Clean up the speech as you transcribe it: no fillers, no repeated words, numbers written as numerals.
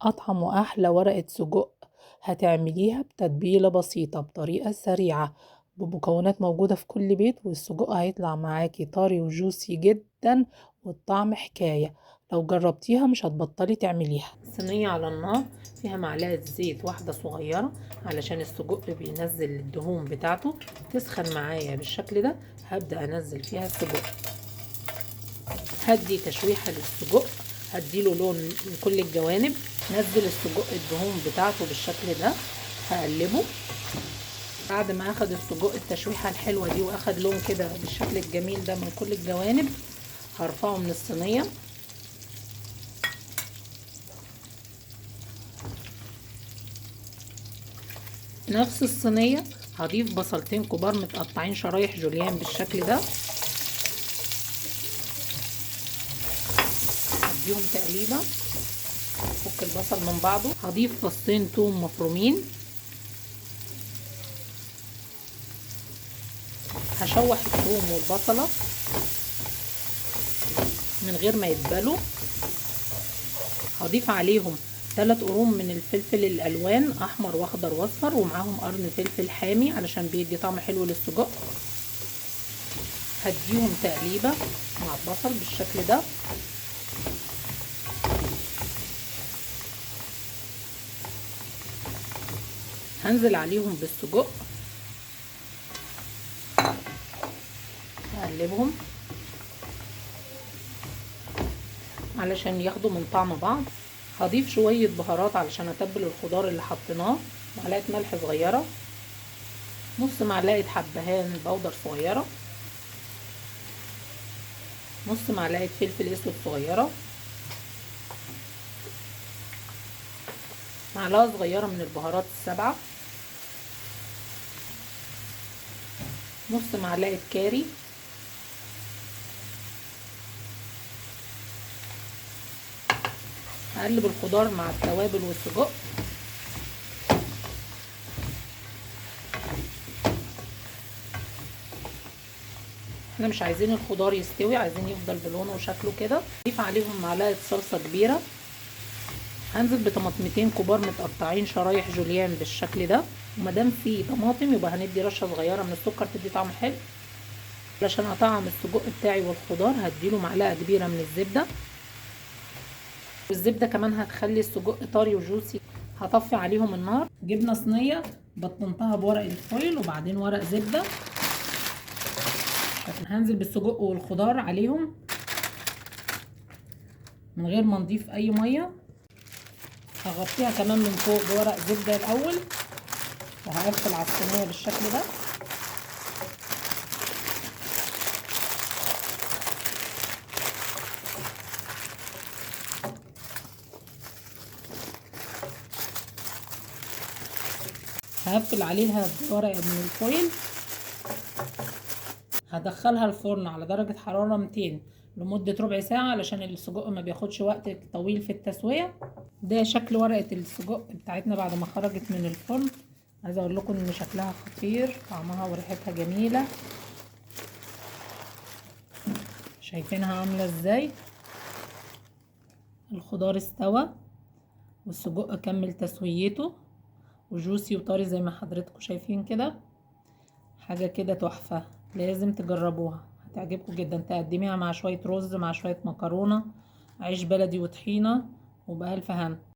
أطعم وأحلى ورقة سجق هتعمليها بتتبيلة بسيطة بطريقة سريعة بمكونات موجودة في كل بيت، والسجق هيطلع معاكي طري وجوسي جدا والطعم حكاية. لو جربتيها مش هتبطلي تعمليها. صينية على النار فيها معلقة زيت واحدة صغيرة علشان السجق بينزل الدهون بتاعته، تسخن معايا بالشكل ده. هبدأ أنزل فيها السجق، هدي تشويحة للسجق، هديله لون من كل الجوانب. نزل السجق الدهون بتاعته بالشكل ده، هقلبه. بعد ما اخد السجق التشويحة الحلوة دي واخد لون كده بالشكل الجميل ده من كل الجوانب، هرفعه من الصينية. نفس الصينية هضيف بصلتين كبار متقطعين شرايح جوليان بالشكل ده، هديهم تقليبة، فك البصل من بعضه. هضيف فصين توم مفرومين، هشوح التوم والبصلة من غير ما يتبلوا. هضيف عليهم 3 قرون من الفلفل الالوان، احمر واخضر واصفر، ومعاهم قرن فلفل حامي علشان بيدي طعم حلو للسجق. هديهم تقليبة مع البصل بالشكل ده. هنزل عليهم بالسجق، هقلبهم علشان ياخدوا من طعم بعض. هضيف شوية بهارات علشان اتبل الخضار اللي حطيناه، معلقة ملح صغيرة، نص معلقة حبهان بودر صغيرة، نص معلقة فلفل اسود صغيرة، معلقة صغيرة من البهارات السبعة، نص معلقة كاري، هقلب الخضار مع التوابل والسجق. احنا مش عايزين الخضار يستوي، عايزين يفضل بلونه وشكله كده. اضيف عليهم معلقة صلصة كبيرة. هنزل بطماطمتين كبار متقطعين شرايح جوليان بالشكل ده، ومادام في طماطم يبقى هندي رشة صغيرة من السكر تدي طعم حلو. علشان اطعم السجق بتاعي والخضار هديله معلقة كبيرة من الزبدة، والزبدة كمان هتخلي السجق طري وجوسي. هطفي عليهم النار. جبنا صينية بطنتها بورق الفويل وبعدين ورق زبدة. هنزل بالسجق والخضار عليهم من غير ما نضيف اي مية. هغطيها كمان من فوق بورق زبدة الاول، وهقفل على الصينية بالشكل ده. هقفل عليها بورق من الفويل. هدخلها الفرن على درجة حرارة 200 لمدة ربع ساعة علشان السجق ما بياخدش وقت طويل في التسوية. ده شكل ورقة السجق بتاعتنا بعد ما خرجت من الفرن. عايزة اقول لكم ان شكلها خطير، طعمها وريحتها جميلة. شايفينها عاملة ازاي؟ الخضار استوى والسجق كمل تسويته وجوسي وطري زي ما حضراتكم شايفين كده. حاجة كده تحفة، لازم تجربوها، هتعجبكم جدا. تقدميها مع شوية رز، مع شوية مكرونة، عيش بلدي وطحينة، وبألف هنا.